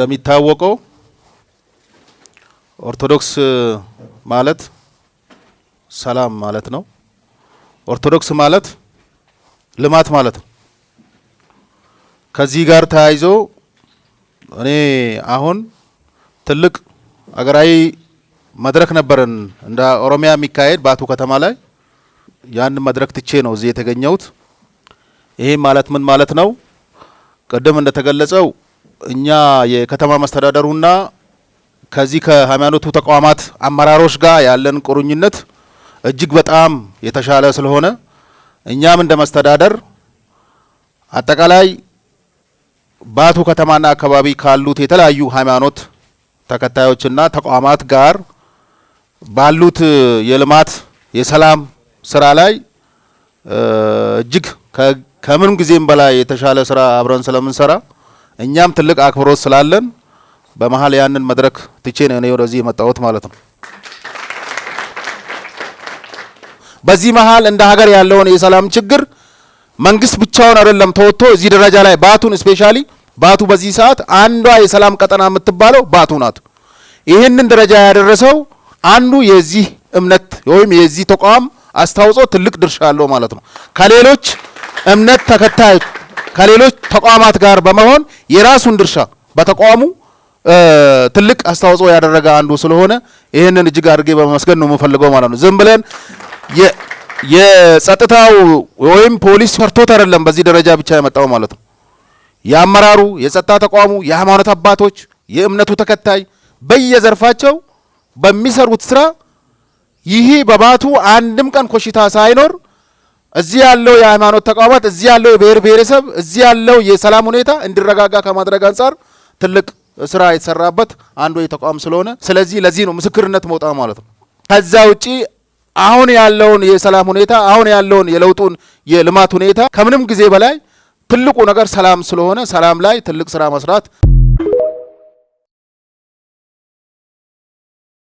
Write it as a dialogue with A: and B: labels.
A: እንደሚታወቀው ኦርቶዶክስ ማለት ሰላም ማለት ነው። ኦርቶዶክስ ማለት ልማት ማለት ነው። ከዚህ ጋር ተያይዞ እኔ አሁን ትልቅ አገራዊ መድረክ ነበረን እንደ ኦሮሚያ የሚካሄድ ባቱ ከተማ ላይ። ያንን መድረክ ትቼ ነው እዚህ የተገኘሁት። ይሄ ማለት ምን ማለት ነው? ቅድም እንደተገለጸው እኛ የከተማ መስተዳደሩና ከዚህ ከሃይማኖቱ ተቋማት አመራሮች ጋር ያለን ቁርኝነት እጅግ በጣም የተሻለ ስለሆነ እኛም እንደ መስተዳደር አጠቃላይ ባቱ ከተማና አካባቢ ካሉት የተለያዩ ሃይማኖት ተከታዮችና ተቋማት ጋር ባሉት የልማት የሰላም ስራ ላይ እጅግ ከምንም ጊዜም በላይ የተሻለ ስራ አብረን ስለምንሰራ እኛም ትልቅ አክብሮት ስላለን በመሀል ያንን መድረክ ትቼ ነው እኔ ወደዚህ የመጣሁት ማለት ነው። በዚህ መሀል እንደ ሀገር ያለውን የሰላም ችግር መንግስት ብቻውን አይደለም ተወጥቶ እዚህ ደረጃ ላይ ባቱን specially ባቱ በዚህ ሰዓት አንዷ የሰላም ቀጠና የምትባለው ባቱ ናት። ይህንን ደረጃ ያደረሰው አንዱ የዚህ እምነት ወይም የዚህ ተቋም አስተዋጽኦ ትልቅ ድርሻ አለው ማለት ነው። ከሌሎች እምነት ተከታዮች ከሌሎች ተቋማት ጋር በመሆን የራሱን ድርሻ በተቋሙ ትልቅ አስተዋጽኦ ያደረገ አንዱ ስለሆነ ይህንን እጅግ አድርጌ በማመስገን ነው የምፈልገው ማለት ነው። ዝም ብለን የጸጥታው ወይም ፖሊስ ፈርቶት አይደለም በዚህ ደረጃ ብቻ የመጣው ማለት ነው። የአመራሩ፣ የጸጥታ ተቋሙ፣ የሃይማኖት አባቶች፣ የእምነቱ ተከታይ በየዘርፋቸው በሚሰሩት ስራ ይህ በባቱ አንድም ቀን ኮሽታ ሳይኖር እዚህ ያለው የሃይማኖት ተቋማት፣ እዚህ ያለው የብሔር ብሔረሰብ፣ እዚህ ያለው የሰላም ሁኔታ እንዲረጋጋ ከማድረግ አንጻር ትልቅ ስራ የተሰራበት አንዱ የተቋም ስለሆነ ስለዚህ ለዚህ ነው ምስክርነት መውጣ ማለት ነው። ከዛ ውጪ አሁን ያለውን የሰላም ሁኔታ፣ አሁን ያለውን የለውጡን የልማት ሁኔታ ከምንም ጊዜ በላይ ትልቁ ነገር ሰላም ስለሆነ ሰላም ላይ ትልቅ ስራ መስራት።